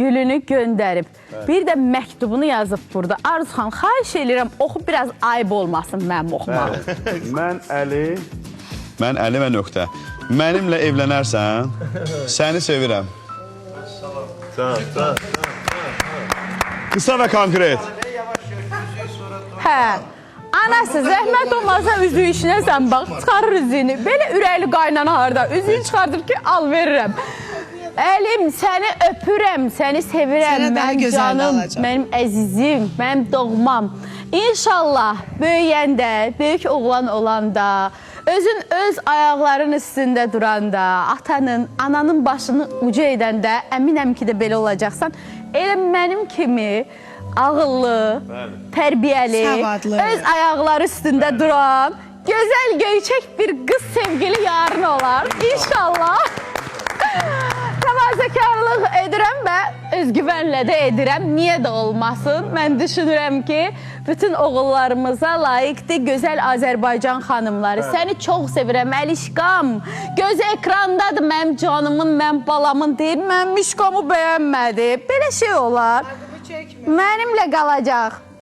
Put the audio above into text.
Gülünü göndərib. Bir də məktubunu yazıb burada. Arzuxan, xahiş eləyirəm, oxu biraz ayıb olmasın mənim oxumağım. Mən Əli, Mən Əli və nöqtə. Mənimlə evlənərsən, səni sevirəm. Qısa və konkret. Hə. Anası, zəhmət olmasa üzüyü işinə sən bax, çıxarır üzüyünü. Belə ürəkli qaynana harda? Üzüyünü çıxardır ki, al verirəm. Əlim, səni öpürəm, səni sevirəm. Sənə daha Mənim gözəlini canım, alacam. mənim əzizim, mənim doğmam. İnşallah böyüyəndə, böyük oğlan olanda, özün öz ayaqlarının üstündə duranda, atanın, ananın başını uca edəndə, əminəm ki də belə olacaqsan. Elə mənim kimi ağıllı, tərbiyəli, Savadlı. öz ayaqları üstündə duran, gözəl göyçək bir qız sevgili yarın olar. İnşallah. Təvazökarlıq edirəm və özgüvənlə də edirəm. Niyə də olmasın? Mən düşünürəm ki, bütün oğullarımıza layiqdir gözəl Azərbaycan xanımları. Səni çox sevirəm, Əlişqam. Gözü ekrandadır mənim canımın, mənim balamın deyir. Mənim Mişkamı bəyənmədi. Belə şey olar. Mənimlə qalacaq.